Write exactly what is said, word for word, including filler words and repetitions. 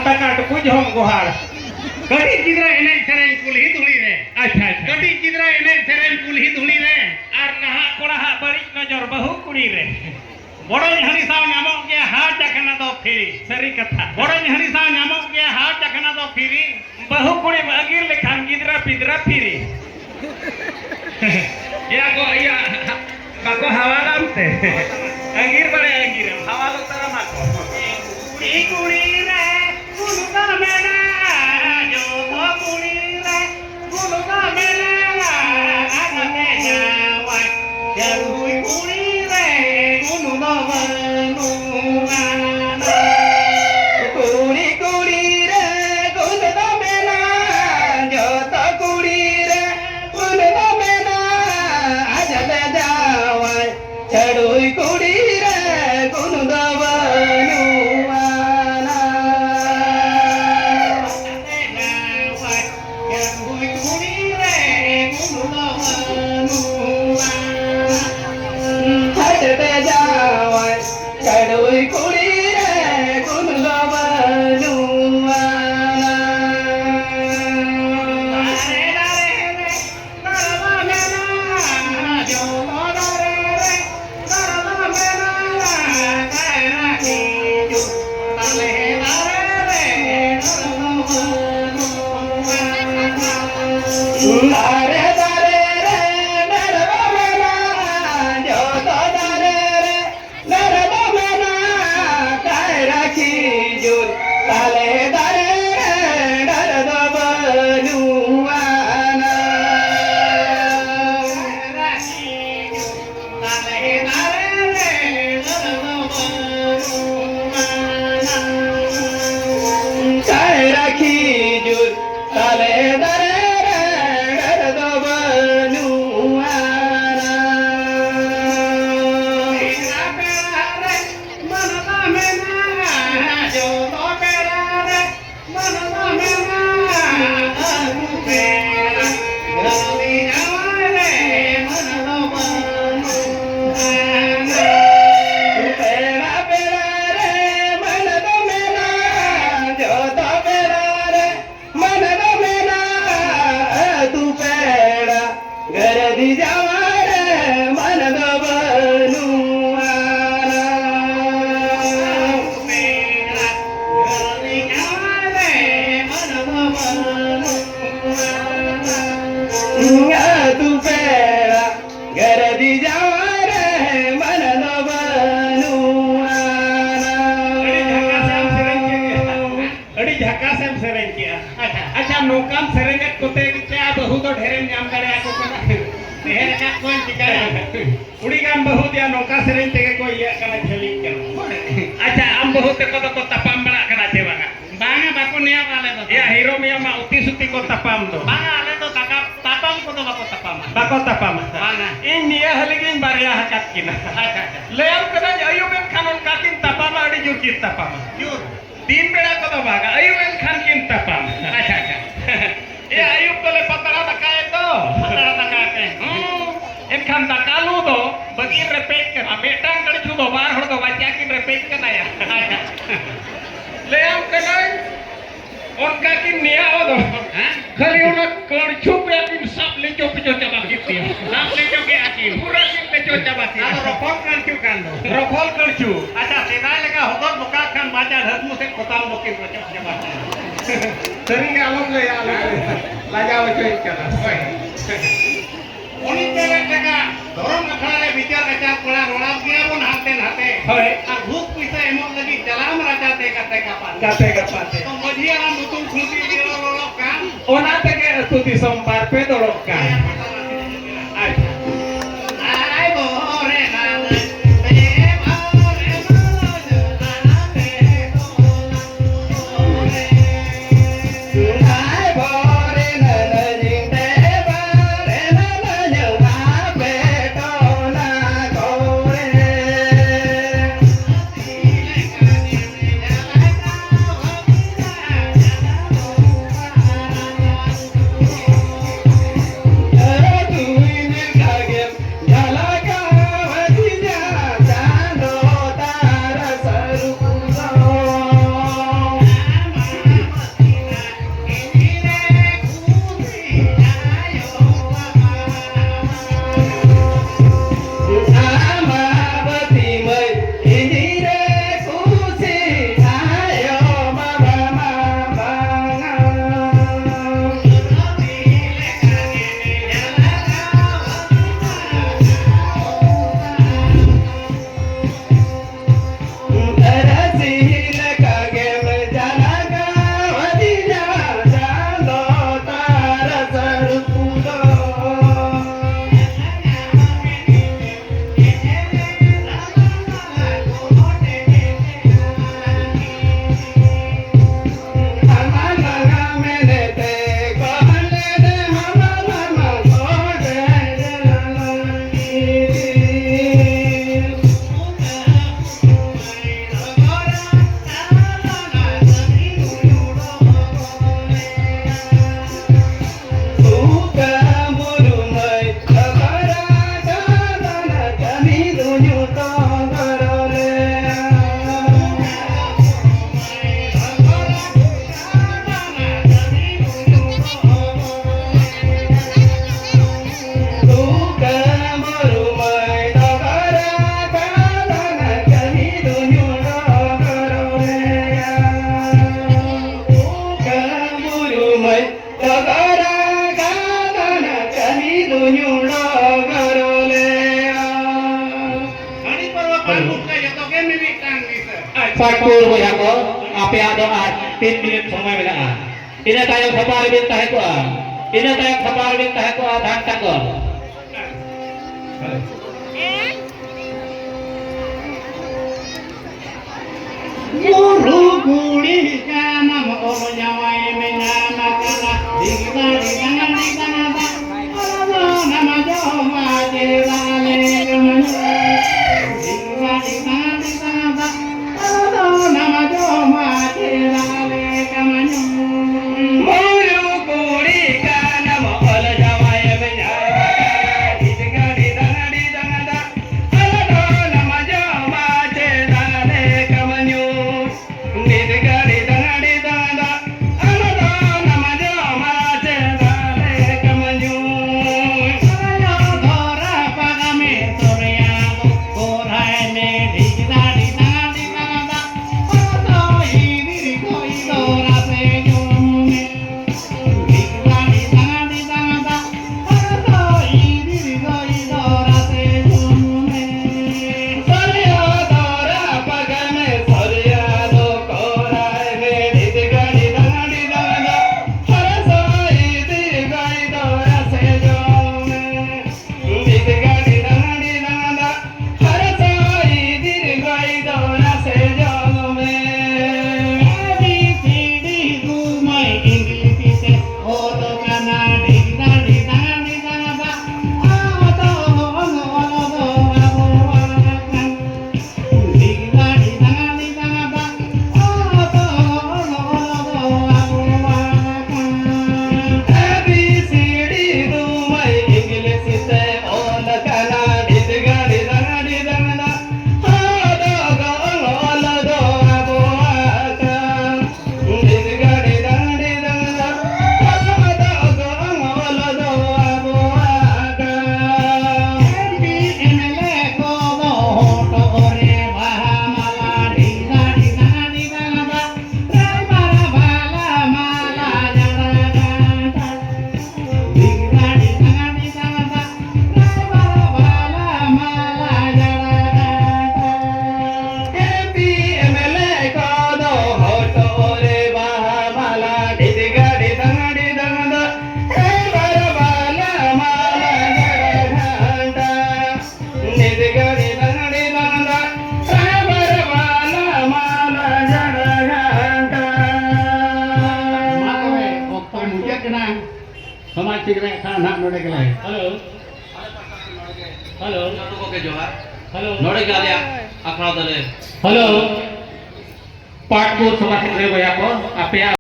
ᱴᱟᱠᱟ ᱴᱩᱠᱩᱡ ᱦᱚᱸᱢ ᱜᱚᱦᱟᱲ᱾ ᱠᱟᱹᱴᱤᱡ ᱜᱤᱫᱽᱨᱟᱹ ᱮᱱᱮᱡ ᱥᱮᱨᱮᱧ ᱠᱩᱞᱦᱤ ᱫᱷᱩᱲᱤ ᱨᱮ᱾ ᱟᱪᱪᱷᱟ, ᱟᱪᱪᱷᱟ᱾ ᱠᱟᱹᱴᱤᱡ ᱜᱤᱫᱽᱨᱟᱹ ᱮᱱᱮᱡ ᱥᱮᱨᱮᱧ ᱠᱩᱞᱦᱤ ᱫᱷᱩᱲᱤ ᱨᱮ᱾ ᱟᱨ ᱱᱟᱦᱟᱜ ᱠᱚᱲᱟ ᱦᱟᱜ ᱵᱟᱹᱲᱤᱡ ᱱᱚᱡᱚᱨ ᱵᱟᱹᱦᱩ ᱠᱩᱲᱤ ᱨᱮ᱾ ᱵᱚᱲᱚᱡ ᱦᱟᱺᱰᱤ ᱥᱟᱶ ᱧᱟᱢᱚᱜ ᱜᱮᱭᱟ ᱦᱟᱴ ᱟᱠᱟᱱᱟ ᱫᱚ ᱯᱷᱤᱨᱤ᱾ ᱥᱟᱹᱨᱤ ᱠᱟᱛᱷᱟ᱾ ᱵᱚᱲᱚᱡ ᱦᱟᱺᱰᱤ ᱥᱟᱶ ᱧᱟᱢᱚᱜ ᱜᱮᱭᱟ ᱦᱟᱴ ᱟᱠᱟᱱᱟ ᱫᱚ ᱯᱷᱤᱨᱤ᱾ ᱵᱟᱹᱦᱩ ᱠᱩᱲᱤᱢ ᱟᱹᱜᱤᱨ ᱞᱮᱠᱷᱟᱱ ᱜᱤᱫᱽᱨᱟᱹ ᱯᱤᱫᱽᱨᱟᱹ ᱯᱷᱤᱨᱤ᱾ ᱭᱟ ᱠᱚ, ᱤᱭᱟᱹ, ᱵᱟᱠᱚ ᱦᱟᱣᱟᱞᱟᱢ ᱛᱮ᱾ ᱟᱹᱜᱤᱨ ᱵᱟᱲᱮ ᱟᱹᱜᱤᱨᱮᱢ, ᱦᱟᱣᱟᱞ ᱩᱛᱟᱹᱨᱟᱢᱟ ᱠᱚ᱾ ᱠᱩᱲᱤ ᱠᱩᱲᱤ ᱨᱮ ᱜᱩᱱ ᱫᱚ ᱢᱮᱱᱟᱜᱼᱟ, ᱡᱚᱛᱚ ᱠᱩᱲᱤ ᱨᱮ ᱜᱩᱱ ᱫᱚ ᱢᱮᱱᱟᱜᱼᱟ, ᱟᱡ ᱛᱮ ᱡᱟᱶᱟᱭ ᱪᱟᱹᱰᱩᱭ ᱠᱩᱲᱤ ᱨᱮ ᱜᱩᱱ ᱫᱚ ᱵᱟᱹᱱᱩᱜᱼᱟ᱾ ᱠᱩᱲᱤ ᱠᱩᱲᱤ ᱨᱮ ᱜᱩᱱ ᱫᱚ ᱢᱮᱱᱟᱜᱼᱟ, ᱡᱚᱛᱚ ᱠᱩᱲᱤ ᱨᱮ ᱜᱩᱱ ᱫᱚ ᱢᱮᱱᱟᱜᱼᱟ, ᱟᱡ ᱛᱮ ᱡᱟᱶᱟᱭ ᱪᱟᱹᱰᱩᱭ ᱠᱩᱲᱤ ᱨᱮ ᱜᱩᱱ ᱫᱚ ᱵᱟᱹᱱᱩᱜ ᱟᱱᱟ᱾ ᱪᱟᱹᱰᱩᱭ ᱠᱩᱲᱤ ᱨᱮ ᱜᱩᱱ ᱫᱚ ᱵᱟᱹᱱᱩᱜ ᱟᱱᱟ᱾ ᱟᱡ ᱛᱮ ᱡᱟᱶᱟᱭ ᱪᱟᱹᱰᱩᱭ ᱠᱩᱲᱤ ᱨᱮ ᱜᱩᱱ ᱫᱚ ᱵᱟᱹᱱᱩᱜ ᱟᱱᱟ᱾ ᱫᱟᱨᱮ ᱫᱟᱨᱮ ᱨᱮ ᱛᱟᱞᱮ ᱫᱟᱨᱮ ᱨᱮ ᱰᱟᱹᱨ ᱫᱚ ᱵᱟᱹᱱᱩᱜ ᱟᱱᱟ᱾ ᱛᱟᱞᱮ ᱫᱟᱨᱮ ᱨᱮ ᱰᱟᱹᱨ ᱫᱚ ᱵᱟᱹᱱᱩᱜ ᱟᱱᱟ᱾ ᱠᱟᱭᱨᱟ ᱠᱷᱤᱡᱩᱨ ᱛᱟᱞᱮ ᱫᱟᱨᱮ ᱨᱮ ᱰᱟᱹᱨ ᱫᱚ ᱵᱟᱹᱱᱩᱜ ᱟᱱᱟ᱾ ᱢᱟᱱᱟᱣ ᱢᱮᱱᱟᱜᱼᱟ ᱡᱚᱛᱚ ᱯᱮᱲᱟ ᱨᱮ᱾ ᱟᱹᱛᱩ ᱯᱮᱲᱟ ᱜᱟᱨᱫᱤ ᱡᱟᱶᱟᱭ ᱨᱮ ᱢᱟᱱᱟ ᱫᱚ ᱵᱟᱹᱱᱩᱜᱼᱟ᱾ ᱟᱹᱰᱤ ᱡᱷᱟᱠᱟᱥ ᱮᱢ ᱥᱮᱨᱮᱧ ᱠᱮᱫ ᱜᱮᱭᱟ᱾ ᱟᱹᱰᱤ ᱡᱷᱟᱠᱟᱥ ᱮᱢ ᱥᱮᱨᱮᱧ ᱠᱮᱜᱼᱟ᱾ ᱟᱪᱪᱷᱟ, ᱟᱪᱪᱷᱟ, ᱱᱚᱝᱠᱟᱢ ᱥᱮᱨᱮᱧᱮᱫ ᱠᱚᱛᱮ ᱜᱮ ᱪᱮ ᱵᱟᱹᱦᱩ ᱫᱚ ᱰᱷᱮᱨᱮᱢ ᱧᱟᱢ ᱫᱟᱲᱮᱭᱟᱠᱚ ᱠᱟᱱᱟ? ᱰᱷᱮᱨ ᱟᱠᱟᱫ ᱠᱚᱣᱟᱧ ᱪᱤᱠᱟᱹᱭᱟ? ᱠᱩᱲᱤ ᱜᱟᱱ ᱵᱟᱹᱦᱩ ᱫᱮᱭᱟ ᱱᱚᱝᱠᱟ ᱥᱮᱨᱮᱧ ᱛᱮᱜᱮ ᱠᱚ ᱤᱭᱟᱹᱜ ᱠᱟᱱᱟ, ᱡᱷᱟᱹᱞᱤᱜ ᱠᱟᱱᱟ᱾ ᱟᱪᱪᱷᱟ, ᱟᱢ ᱵᱟᱹᱦᱩ ᱛᱮᱠᱚ ᱫᱚᱠᱚ ᱛᱟᱯᱟᱢ ᱵᱟᱲᱟᱜ ᱠᱟᱱᱟ ᱪᱮ ᱵᱟᱝᱟ? ᱵᱟᱝᱟ, ᱵᱟᱠᱚ ᱱᱮᱭᱟᱣᱟ ᱟᱞᱮ ᱫᱚ᱾ ᱭᱟ, ᱦᱤᱨᱳ ᱢᱮᱭᱟ ᱢᱟ ᱩᱛᱤ ᱥᱩᱛᱤ ᱠᱚ ᱛᱟᱯᱟᱢ ᱫᱚ᱾ ᱵᱟᱝᱟ, ᱟᱞᱮ ᱫᱚ ᱛᱟᱯᱟᱢ, ᱛᱟᱯᱟᱢ ᱠᱚᱫᱚ ᱵᱟᱠᱚ ᱛᱟᱯᱟᱢᱟ᱾ ᱵᱟᱠᱚ ᱛᱟᱯᱟᱢᱟ᱾ ᱵᱟᱝᱟ᱾ ᱤᱧ ᱱᱤᱭᱟᱹ ᱦᱟᱹᱞᱤ ᱜᱤᱧ ᱵᱟᱨᱭᱟ ᱟᱠᱟᱫ ᱠᱤᱱᱟ᱾ ᱟᱪᱪᱷᱟ, ᱟᱪᱪᱷᱟ᱾ ᱞᱟᱹᱭᱟᱢ ᱠᱟᱹᱱᱟᱹᱧ, ᱟᱹᱭᱩᱵ ᱮᱱ ᱠᱷᱟᱱ ᱚᱱᱠᱟ ᱠᱤᱱ ᱛᱟᱯᱟᱢᱟ, ᱟᱹᱰᱤ ᱡᱳᱨ ᱠᱤᱱ ᱛᱟᱯᱟᱢᱟ᱾ ᱡᱳᱨ? ᱫᱤᱱ ᱵᱮᱲᱟ ᱠᱚᱫᱚ ᱵᱟᱝᱟ, ᱟᱹᱭᱩᱵ ᱮᱱ ᱠᱷᱟᱱ ᱠᱤᱱ ᱛᱟᱯᱟᱢᱟ᱾ ᱟᱪᱪᱷᱟ, ᱟᱪᱪᱷᱟ᱾ ᱮ, ᱟᱹᱭᱩᱵ ᱫᱚᱞᱮ ᱯᱟᱛᱲᱟ ᱫᱟᱠᱟᱭᱮᱫ ᱫᱚ᱾ ᱯᱟᱛᱲᱟ ᱫᱟᱠᱟᱭ ᱯᱮ᱾ ᱦᱩᱸ᱾ ᱮᱱᱠᱷᱟᱱ ᱫᱟᱠᱟ ᱞᱩ ᱫᱚ ᱵᱟᱹᱠᱤᱱ ᱨᱮᱯᱮᱡ ᱠᱟᱱᱟ᱾ ᱢᱤᱫᱴᱟᱝ ᱠᱟᱹᱲᱪᱷᱩ ᱫᱚ ᱵᱟᱨ ᱦᱚᱲ ᱫᱚ ᱵᱟᱪᱟ ᱠᱤᱱ ᱨᱮᱯᱮᱡ ᱠᱟᱱᱟ ᱭᱟ᱾ ᱟᱪᱪᱷᱟ᱾ ᱞᱟᱹᱭᱟᱢ ᱠᱟᱹᱱᱟᱹᱧ, ᱚᱱᱠᱟ ᱠᱤᱱ ᱱᱮᱭᱟᱣ ᱫᱚ᱾ ᱦᱮᱸ? ᱠᱷᱟᱹᱞᱤ ᱚᱱᱟ ᱠᱟᱹᱲᱪᱷᱩ ᱯᱮ ᱠᱤᱱ ᱥᱟᱵ ᱞᱮᱪᱚ ᱯᱮᱪᱚ ᱪᱟᱵᱟ ᱠᱮᱫ ᱯᱮᱭᱟ᱾ ᱥᱟᱵ ᱞᱮᱪᱚ ᱠᱮᱜᱼᱟ ᱠᱤᱱ᱾ ᱯᱩᱨᱟᱹ ᱠᱤᱱ ᱞᱮᱪᱚ ᱪᱟᱵᱟ ᱠᱮᱜᱼᱟ᱾ ᱟᱫᱚ ᱨᱚᱯᱷᱚᱞ ᱠᱟᱹᱲᱪᱷᱩ ᱠᱟᱱ ᱫᱚ᱾ ᱨᱚᱯᱷᱚᱞ ᱠᱟᱹᱲᱪᱷᱩ᱾ ᱟᱪᱪᱷᱟ, ᱥᱮᱫᱟᱭ ᱞᱮᱠᱟ ᱦᱚᱫᱚᱨ ᱵᱚᱠᱟ ᱠᱷᱟᱱ ᱵᱟᱡᱟᱨ ᱦᱟᱹᱛᱢᱩ ᱥᱮᱫ ᱠᱚᱛᱟᱢ ᱫᱚ ᱠᱤᱱ ᱨᱚᱪᱚᱜ ᱪᱟᱵᱟ ᱠᱮᱜᱼᱟ᱾ ᱥᱟᱹᱨᱤ ᱜᱮ ᱟᱞᱚᱢ ᱞᱟᱹᱭᱟ, ᱟᱞᱚᱢ ᱞᱟᱹᱭᱟ᱾ ᱞᱟᱡᱟᱣ ᱦᱚᱪᱚᱭᱮᱫ ᱠᱟᱱᱟ᱾ ᱦᱳᱭ᱾ ᱩᱱᱤ ᱛᱮᱨᱮ ᱴᱟᱠᱟ ᱫᱷᱚᱨᱚᱢ ᱟᱠᱷᱲᱟ ᱨᱮ ᱵᱤᱪᱟᱹᱨ ᱟᱪᱟᱨ ᱠᱚᱲᱟ ᱨᱚᱲᱟᱣ ᱜᱮᱭᱟ ᱵᱚᱱ ᱦᱟᱱᱛᱮ ᱱᱟᱛᱮ᱾ ᱦᱳᱭ᱾ ᱟᱨ ᱜᱷᱩᱥ ᱯᱩᱭᱥᱟᱹ ᱮᱢᱚᱜ ᱞᱟᱹᱜᱤᱫ ᱪᱟᱞᱟᱣ ᱢᱮ ᱨᱟᱪᱟ ᱛᱮ ᱜᱟᱛᱮ ᱜᱟᱯᱟᱛᱮ᱾ ᱜᱟᱛᱮ ᱜᱟᱯᱟᱛᱮ᱾ ᱛᱚ ᱢᱟᱹᱡᱷᱤ ᱦᱟᱲᱟᱢ ᱵᱩᱛᱩᱞ ᱠᱷᱩᱱᱴᱤ ᱡᱤᱞ ᱞᱚᱞᱚᱜ ᱠᱟᱱ᱾ ᱚᱱᱟ ᱛᱮᱜᱮ ᱟᱹᱛᱩ ᱫᱤᱥᱚᱢ ᱵᱟᱨ ᱯᱮ ᱫᱚᱲᱚᱜ ᱠᱟᱱ᱾ ᱟᱪᱪᱷᱟ᱾ ᱟᱭ ᱵᱚᱦᱚᱨᱮ ᱱᱟᱱᱟ, ᱮ ᱵᱚᱦᱚᱨᱮ ᱱᱟᱱᱟ, ᱮ ᱵᱚᱦᱚᱨᱮ᱾ ᱦᱳᱭ ᱵᱚᱭᱦᱟ ᱠᱚ, ᱟᱯᱮᱭᱟᱜ ᱫᱚ ᱟᱨ ᱛᱤᱱ ᱢᱤᱱᱤᱴ ᱥᱚᱢᱚᱭ ᱢᱮᱱᱟᱜᱼᱟ᱾ ᱤᱱᱟᱹ ᱛᱟᱭᱚᱢ ᱥᱟᱯᱷᱟ ᱨᱮᱵᱤᱱ ᱛᱟᱦᱮᱸ ᱠᱚᱜᱼᱟ᱾ ᱤᱱᱟᱹ ᱛᱟᱭᱚᱢ ᱥᱟᱯᱷᱟ ᱨᱮᱵᱤᱱ ᱛᱟᱦᱮᱸ ᱠᱚᱜᱼᱟ, ᱫᱷᱟᱱ ᱛᱟᱠᱚ᱾ ᱵᱩᱨᱩ ᱠᱩᱲᱤ ᱠᱟᱱᱟᱢ, ᱚᱞ ᱡᱟᱶᱟᱭ ᱢᱮ ᱧᱟᱢ ᱟᱠᱟᱱᱟ᱾ ᱰᱤᱜᱽ ᱰᱟᱜ ᱰᱤᱜᱽ ᱰᱟᱜ ᱰᱤᱜᱽ ᱰᱟᱜ ᱰᱟᱜ, ᱟᱞᱚ ᱫᱚ ᱱᱟᱢ ᱡᱚᱢᱟ ᱪᱮᱫᱟᱜ ᱞᱮ ᱠᱟᱹᱢᱤ? ᱰᱤᱜᱽ ᱰᱟᱜ ᱰᱤᱜᱽ ᱰᱟᱜ ᱰᱤᱜᱽ ᱰᱟᱜ ᱰᱟᱜ, ᱟᱞᱚ ᱫᱚ ᱱᱟᱢ ᱡᱚᱢᱟ ᱪᱮᱫᱟᱜ ᱞᱮ ᱠᱟᱹᱢᱤ? ᱵᱩᱨᱩ ᱠᱩᱲᱤ ᱠᱟᱱᱟᱢ, ᱚᱞ ᱡᱟᱶᱟᱭ ᱢᱮ ᱧᱟᱢ ᱟᱠᱟᱱᱟ᱾ ᱰᱤᱜᱽ ᱰᱟᱜ ᱰᱤᱜᱽ ᱰᱟᱜ ᱰᱤᱜᱽ ᱰᱟᱜ ᱰᱟᱜ, ᱟᱞᱚ ᱫᱚ ᱱᱟᱢ ᱡᱚᱢᱟ ᱪᱮᱫᱟᱜ ᱞᱮ ᱠᱟᱹᱢᱤ? ᱥᱚᱢᱟᱡᱽ ᱴᱷᱤᱠ ᱨᱮ ᱠᱷᱟᱱ ᱱᱟᱦᱟᱜ ᱱᱚᱰᱮ ᱜᱮᱞᱮ ᱦᱮᱞᱳ᱾ ᱦᱮᱞᱳ᱾ ᱡᱚᱛᱚ ᱠᱚᱜᱮ ᱡᱚᱦᱟᱨ᱾ ᱦᱮᱞᱳ᱾ ᱱᱚᱰᱮ ᱜᱮ ᱟᱞᱮᱭᱟᱜ ᱟᱠᱷᱲᱟ ᱫᱚᱞᱮ ᱦᱮᱞᱳ᱾ ᱯᱟᱴ ᱠᱚ ᱥᱚᱢᱟᱡᱽ ᱨᱮ ᱵᱚᱭᱦᱟ ᱠᱚ, ᱟᱯᱮᱭᱟᱜ